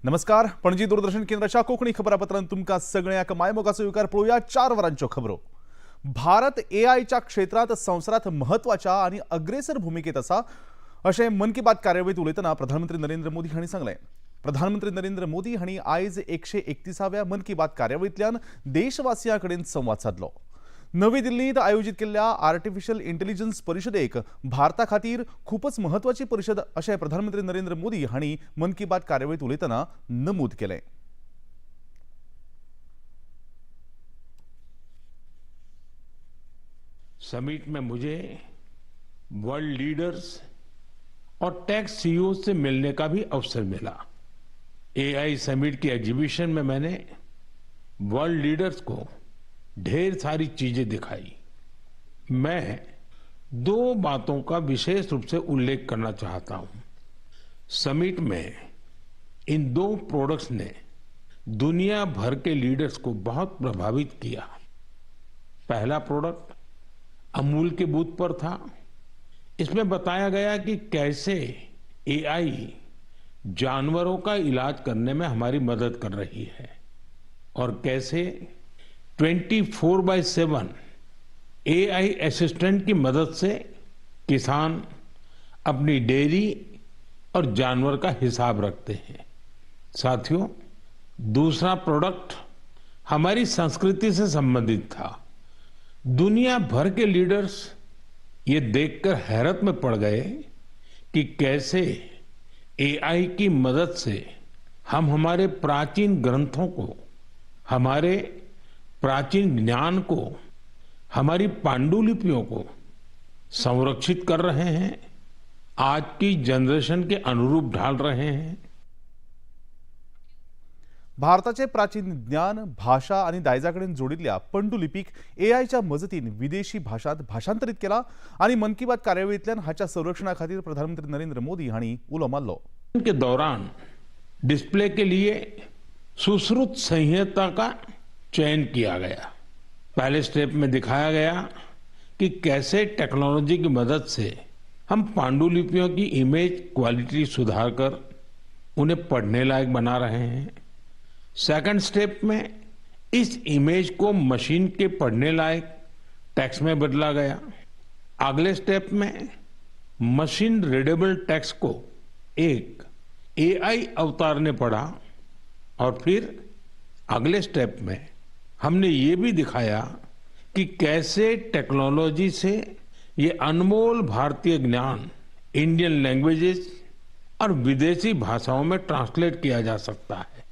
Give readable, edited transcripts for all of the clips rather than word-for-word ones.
नमस्कार, पणजी दूरदर्शन केंद्राच्या कोंकणी खबरापत्रांत तुमकां सगळ्यांक मायमोगाचो येवकार. पळोवया 4 वरांच्यो खबरो. भारत एआयच्या क्षेत्रांत संवसारांत म्हत्वाच्या आनी अग्रेसर भुमिकेत आसा अशें मन की बात कार्यावळींत उलयतना प्रधानमंत्री नरेंद्र मोदी हांणी सांगलें. प्रधानमंत्री नरेंद्र मोदी हांणी आयज 131व्या मन की बात कार्यावळींतल्यान देशवासियां कडेन संवाद सादलो. नवी दिल्लींत आयोजीत केल्ल्या आर्टिफिशियल इंटेलिजन्स परिशदेक भारता खातीर खूपच म्हत्वाची परिशद अशें प्रधानमंत्री नरेंद्र मोदी हांणी मन की बात कार्यावळींत उलयतना नमूद केलें. समिट में मुझे वर्ल्ड लीडर्स और टेक सीईओ से मिलने का भी अवसर मिला. एआई समिट की एग्जीबिशन में मैंने वर्ल्ड लीडर्स को ढेर सारी चीजें दिखाई. मैं 2 बातों का विशेष रूप से उल्लेख करना चाहता हूं. समिट में इन 2 प्रोडक्ट्स ने दुनिया भर के लीडर्स को बहुत प्रभावित किया. पहला प्रोडक्ट अमूल के बूथ पर था. इसमें बताया गया कि कैसे एआई जानवरों का इलाज करने में हमारी मदद कर रही है और कैसे 24/7 एआई असिस्टेंट की मदद से किसान अपनी डेयरी और जानवर का हिसाब रखते हैं. साथियों, दूसरा प्रोडक्ट हमारी संस्कृति से संबंधित था. दुनिया भर के लीडर्स ये देखकर हैरत में पड़ गए कि कैसे एआई की मदद से हम हमारे प्राचीन ग्रंथों को, हमारे प्राचीन ज्ञान को, हमारी पांडुलिपियों को संरक्षित कर रहे हैं, आज की जनरेशन के अनुरूप ढाल रहे हैं. भारताचे प्राचीन ज्ञान, भाशा आनी दायजा कडेन जोडिल्ल्या पंडुलिपीक एआयच्या मजतीन विदेशी भाशांत भाशांतरीत केला आनी मन की बात कार्यावळींतल्यान हाच्या संरक्षणा खातीर प्रधानमंत्री नरेंद्र मोदी हांणी उलो मारलो. के दौरान डिस्प्ले के लिए सुश्रुत संहिता का चयन किया गया. पहले स्टेप में दिखाया गया कि कैसे टेक्नोलॉजी की मदद से हम पांडुलिपियों की इमेज क्वालिटी सुधारकर उन्हें पढ़ने लायक बना रहे हैं. सेकंड स्टेप में इस इमेज को मशीन के पढ़ने लायक टेक्स्ट में बदला गया. अगले स्टेप में मशीन रीडेबल टेक्स्ट को एक एआई अवतार ने पढ़ा और फिर अगले स्टेप में हमने ये भी दिखाया कि कैसे टेक्नोलॉजी से ये अनमोल भारतीय ज्ञान इंडियन लैंग्वेजेस और विदेशी भाषाओं में ट्रांसलेट किया जा सकता है.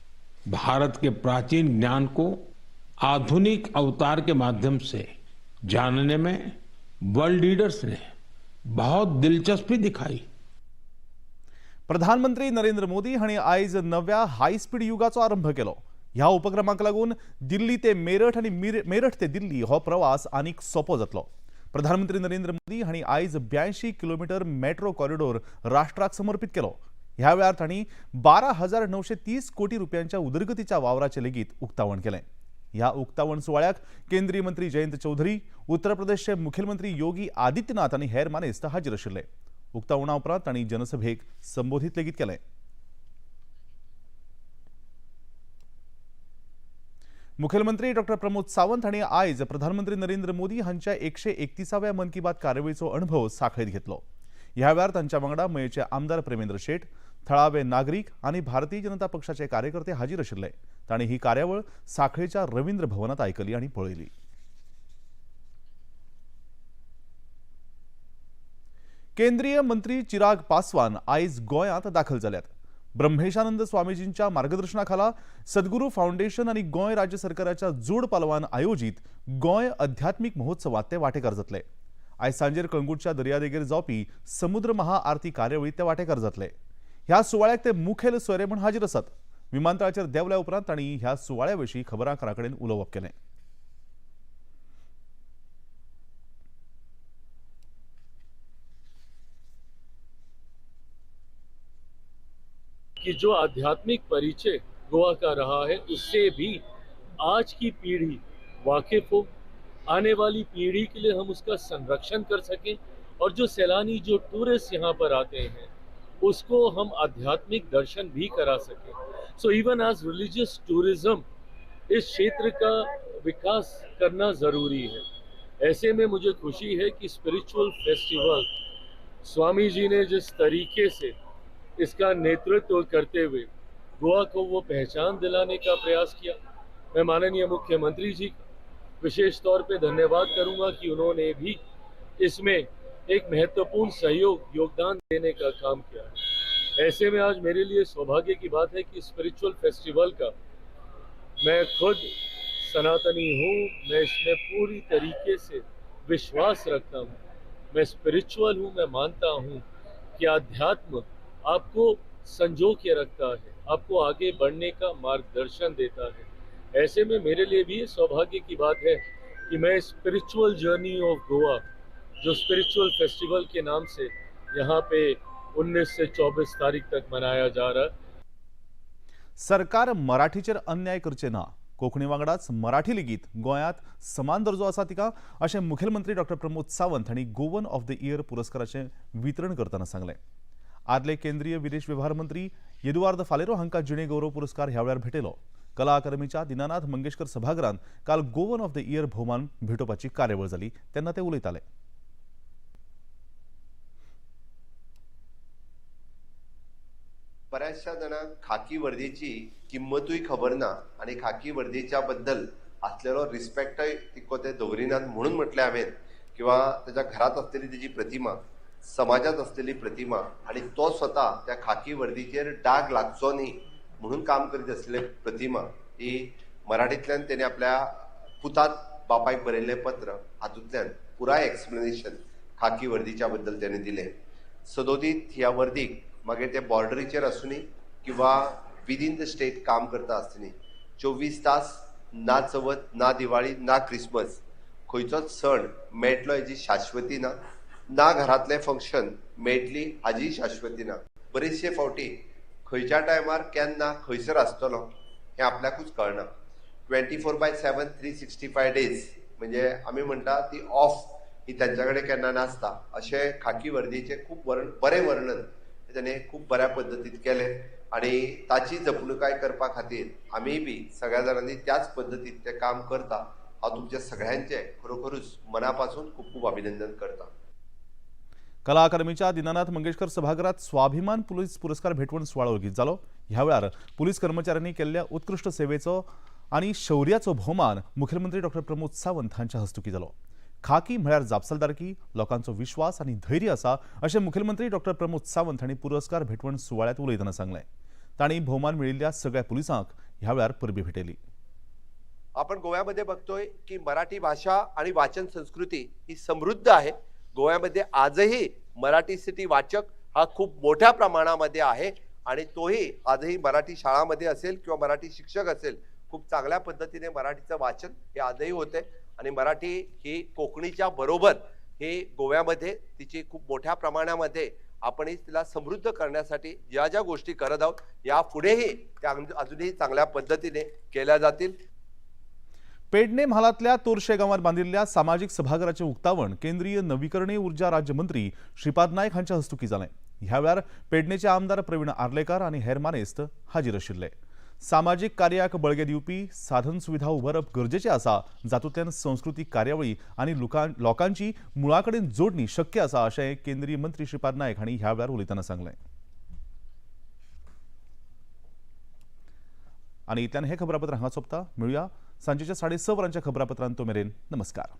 भारत के प्राचीन ज्ञान को आधुनिक अवतार के माध्यम से जानने में वर्ल्ड लीडर्स ने बहुत दिलचस्पी दिखाई. प्रधानमंत्री नरेंद्र मोदी हांणी आयज नव्या हाय स्पीड युगाचो आरंभ केलो. ह्या उपक्रमाक लागून दिल्ली ते मेरठ आनी मेरठ ते दिल्ली हो प्रवास आनीक सोंपो जातलो. प्रधानमंत्री नरेंद्र मोदी हांणी आयज 82 किलोमिटर मेट्रो कॉरिडोर राष्ट्राक समर्पित केलो. ह्या वेळार तांणी 12,930 कोटी रुपयांच्या उदरगतीच्या वावराचें लेगीत उक्तावण केलें. ह्या उक्तावण सुवाळ्याक केंद्रीय मंत्री जयंत चौधरी, उत्तर प्रदेशचे मुखेलमंत्री योगी आदित्यनाथ आनी हेर मानेस्त हाजीर आशिल्ले. उक्तावणा उपरांत तांणी जनसभेक संबोधीत लेगीत केलें. मुखेलमंत्री डॉक्टर प्रमोद सावंत हांणी आयज प्रधानमंत्री नरेंद्र मोदी हांच्या 131व्या मन की बात कार्यावळीचो अणभव साखळीत घेतलो. ह्या वेळार तांच्या वांगडा मयेचे आमदार प्रेमेंद्र शेट, थळावे नागरीक आनी भारतीय जनता पक्षाचे कार्यकर्ते हाजीर आशिल्ले. तांणी ही कार्यावळ साखळेच्या रवींद्र भवनात आयकली आनी पळयली. केंद्रीय मंत्री चिराग पासवान आयज गोंयांत दाखल जाल्यात. ब्रह्मेशानंद स्वामीजींच्या मार्गदर्शनाखाला सद्गुरू फाउंडेशन आनी गोंय राज्य सरकाराच्या जोड पालवान आयोजीत गोंय अध्यात्मीक महोत्सवात ते वांटेकार जातले. आयज सांजेर कळंगूटच्या दर्यादेगेर जावपी समुद्र महाआरती कार्यावळीत ते वांटेकार जातले. ह्या सुवाळ्याक ते मुखेल सोयरे म्हूण हाजीर आसात. विमानतळाचेर देंवल्या उपरांत तांणी ह्या सुवाळ्या विशीं खबराकारां कडेन उलोवप केलें. कि जो आध्यात्मिक परिचय गोवा का रहा है उससे भी आज की पीढ़ी वाकिफ हो, आने वाली पीढ़ी के लिए हम उसका संरक्षण कर सकें और जो सैलानी, जो टूरिस्ट यहाँ पर आते हैं उसको हम आध्यात्मिक दर्शन भी करा सकें। So even as religious tourism इस क्षेत्र का विकास करना ज़रूरी है। ऐसे में मुझे खुशी है कि स्पिरिचुअल फेस्टिवल स्वामी जी ने जिस तरीके से इसका नेतृत्व करते हुए गोवा को वो पहचान दिलाने का प्रयास किया, मैं माननीय मुख्यमंत्री जी का विशेष तौर पे धन्यवाद करूंगा कि उन्होंने भी इसमें एक महत्वपूर्ण सहयोग योगदान देने का काम किया है। ऐसे में आज मेरे लिए सौभाग्य की बात है कि स्पिरिचुअल फेस्टिवल का मैं खुद सनातनी हूँ, मैं इसमें पूरी तरीके से विश्वास रखता हूँ, मैं स्पिरिचुअल हूँ, मैं मानता हूँ कि आध्यात्म आपको संजो के रखता है, आपको आगे बढ़ने का मार्गदर्शन देता है। ऐसे में मेरे लिए भी सौभाग्य की बात है कि मैं स्पिरिचुअल जर्नी ऑफ गोवा, जो स्पिरिचुअल फेस्टिवल के नाम से यहाँ पे 19 से 24 तारीख तक मनाया जा रहा है। सरकार मराठीचेर अन्याय करचे ना, कोंकणी वांगडाच मराठी लेगीत गोंयांत समान दर्जो आसा तिका, अशें मुखेलमंत्री डॉक्टर प्रमोद सावंत हांणी गोवन ऑफ the year पुरस्काराचें वितरण करतना सांगलें। आदले केंद्रीय विदेश वेव्हार मंत्री एदुआर्द फालेरो हांकां जिणे गौरव पुरस्कार ह्या वेळार भेटयलो। कला अकादमीच्या दीनानाथ मंगेशकर सभाघरांत काल गोवन ऑफ the year भोवमान भेटोवपाची कार्यावळ जाली तेन्ना ते उलयताले। बऱ्याचशा जाणांक खाकी वर्दीची किंमतूय खबर ना आनी खाकी वर्दीच्या बद्दल आसलेलो रिस्पेक्टय तितको ते दवरिनात म्हणून म्हटलें हांवें, किंवा ताच्या घरांत आसलेली तेजी प्रतिमा, समाजांत आसलेली प्रतिमा आनी तो स्वता त्या खाकी वर्दीचेर डाग लागचो न्ही म्हणून काम करीत आसलेली प्रतिमा ही मराठींतल्यान तेणे आपल्या पुतात बापायक बरयल्लें पत्र हातूंतल्यान पुराय एक्सप्लेनेशन खाकी वर्दीच्या बद्दल तेणे दिलें। सदोदीत ह्या वर्दीक मागीर ते बॉर्डरीचेर आसूनी किंवा विदीन the state काम करता आसतनी 24 तास ना चवथ ना दिवाळी ना क्रिसमस खंयचोच सण मेळटलो हेजी शाश्वती ना, ना घरांतलें फंक्शन मेळटली हाजी शाश्वती ना। बरेचशे फावटी खंयच्या टायमार केन्ना खंयसर आसतलो हें आपल्याकूच कळना। 24/7 365 डेज म्हणजे आमी म्हणटा ती ऑफ ही तांच्या कडेन केन्ना नासता। अशें खाकी वर्दीचें खूब बरें वर्णन ताणें खूब बऱ्या पद्दतीन केलें आनी ताची जपणूकाय करपा खातीर आमी बी सगळ्या जाणांनी त्याच पद्दतीन तें काम करता। हांव तुमच्या सगळ्यांचें खरोखरूच मना पासून खूब खूब अभिनंदन करता। कला अकादमीच्या दीनानाथ मंगेशकर सभाघरात स्वाभिमान पुलीस पुरस्कार भेटवण सुवाळो लेगीत जालो। ह्या वेळार पुलीस कर्मचाऱ्यांनी केल्ल्या उत्कृश्ट सेवेचो आनी शौर्याचो भोवमान मुखेलमंत्री डॉक्टर प्रमोद सावंत हांच्या हस्तुकीं जालो। खाकी म्हळ्यार जापसालदारकी, लोकांचो विश्वास आनी धैर्य आसा अशें मुखेलमंत्री डॉक्टर प्रमोद सावंत हांणी पुरस्कार भेटवण सुवाळ्यांत उलयतना सांगलें। तांणी भोवमान मेळिल्ल्या सगळ्या पुलिसांक ह्या वेळार परबीं भेटयली। आपण गोव्यामध्ये बघतोय की मराठी भाषा आणि वाचन संस्कृती ही समृद्ध आहे। गोव्यामध्ये आजही मराठी सिटी वाचक हा खूप मोठ्या प्रमाणामध्ये आहे आणि तोही आजही मराठी शाळामध्ये असेल किंवा मराठी शिक्षक असेल, खूप चांगल्या पद्धतीने मराठीचं वाचन हे आजही होते आणि मराठी ही कोकणीच्या बरोबर ही गोव्यामध्ये तिची खूप मोठ्या प्रमाणामध्ये आपणही तिला समृद्ध करण्यासाठी ज्या ज्या गोष्टी करत आहोत यापुढेही त्या अजूनही चांगल्या पद्धतीने केल्या जातील। पेडणे म्हालांतल्या तोरशे गांवांत बांदिल्ल्या सामाजीक सभाघराचें उक्तावण केंद्रीय नवीकरणीय ऊर्जा राज्यमंत्री श्रीपाद नायक हांच्या हस्तुकीं जालें। ह्या वेळार पेडणेचे आमदार प्रवीण आर्लेकार आनी हेर मानेस्त हाजीर आशिल्ले। सामाजीक कार्याक बळगें दिवपी साधन सुविधा उबारप गरजेचें आसा, जातूंतल्यान संस्कृतीक कार्यावळी आनी लोकांची मुळा कडेन जोडणी शक्य आसा अशें केंद्रीय मंत्री श्रीपाद नायक हांणी ह्या वेळार उलयतना सांगलें। आनी इतल्यान हें खबरापत्र हांगा सोंपता। मेळुया सांजेच्या 6:30 वरांच्या खबरापत्रांत। तो मेरेन नमस्कार।